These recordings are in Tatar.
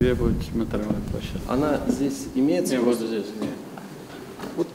Где будет смотровая площадка? Она здесь имеется? Не, вот здесь. Вот,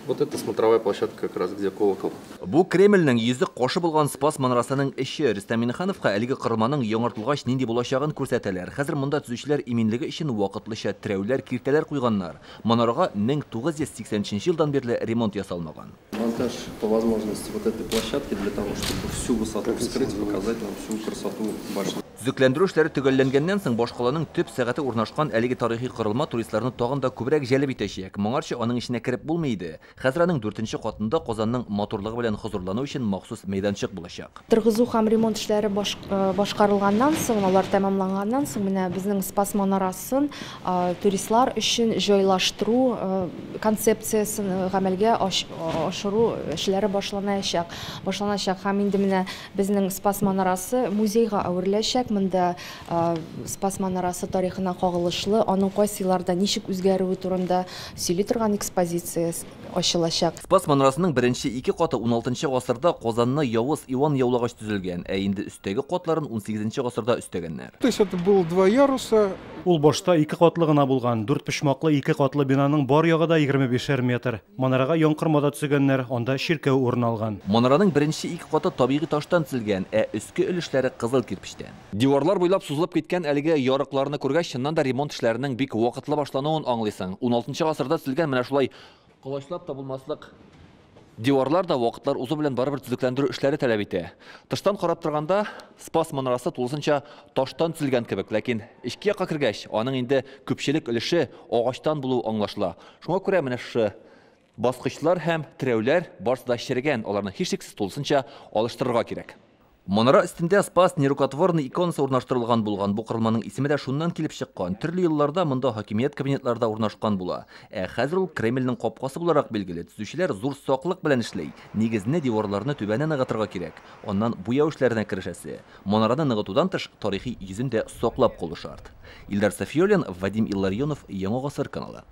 вот это смотровая площадка как раз, где колокол. Бу Кремльнең йөзек кашы булган Спас манарасының эче. Рөстәм Миңнехановка әлеге корылманың яңартылгач нинди булачагын күрсәтәләр. Хәзер монда төзүчеләр иминлеге өчен вакытлыча терәүләр, киртәләр куйганнар. Манарага 1983 елдан бирле ремонт ясалмаган. Монтаж по возможности вот этой площадки для того, чтобы всю высоту вскрыть, показать вам всю красоту башни. Төзекләндерү эшләре төгәлләнгәннән соң башкаланың төп сәгате урнашкан әлеге тарихи корылма туристларны тагын да күбрәк җәлеп итәчәк. Моңарчы аның эченә кереп булмый иде. Хәзер аның 4нче катында Казанның матурлыгы белән хозурлану өчен махсус мәйданчык булачак. Торгызу һәм ремонт эшләре башкарылганнан соң, алар тәмамланганнан соң, менә безнең Спас манарасын туристлар өчен җайлаштыру концепциясен гамәлгә ашыру эшләре башланачак. Башланачак һәм инде менә безнең Спас манарасы музейга әвереләчәк. Монда Спас манарасы тарихына кагылышлы, аның кайсы елларда ничек үзгәрүе турында сөйли торган экспозиция ачылачак. Спас манарасының беренче ике каты 16 гасырда Казанны Явыз Иван яулагач төзелгән, ә инде өстәге катларын 18 гасырда өстәгәннәр. То есть это было два яруса. Ул башта ике катлы гына булган, дүрт почмаклы ике катлы бинаның бар ягы да 25 метр. Манарага янкормада төзегәннәр, анда чиркәү урын алган. Манараның беренче ике каты табигый таштан төзелгән, ә өске өлешләре кызыл кирпечтән. Диварлар буйлап сузылып киткән әлеге ярыкларны күргәч, чыннан да ремонт эшләренең бик вакытлы башлануын аңлыйсың. 16 гасырда төзелгән менә шулай колачлап та булмаслык диварлар да вакытлар узу белән барыбер төзекләндерү эшләре таләп итә. Тыштан карап торганда Спас манарасы тулысынча таштан төзелгән кебек, ләкин эчке якка кергәч, аның инде күпчелек өлеше агачтан булуы аңлашыла. Шуңа күрә менә шушы баскычлар һәм терәүләр барысы да черегән, аларны һичшиксез тулысынча алыштырырга кирәк. Манара өстендә Спас нерукотворный иконасы урнаштырылган булган. Бу корылманың исеме дә шуннан килеп чыккан. Төрле елларда монда хакимият кабинетлары да урнашкан була. Ә хәзер ул Кремльнең капкасы буларак билгеле. Төзүчеләр зур саклык белән эшли. Нигезне, диварларны, түбәне ныгытырга кирәк. Аннан буяу эшләренә керешәсе. Манараны ныгытудан тыш тарихи йөзен дә саклап калу шарт. Илдар Сафиуллин, Вадим Илларионов, Яңа Гасыр каналы.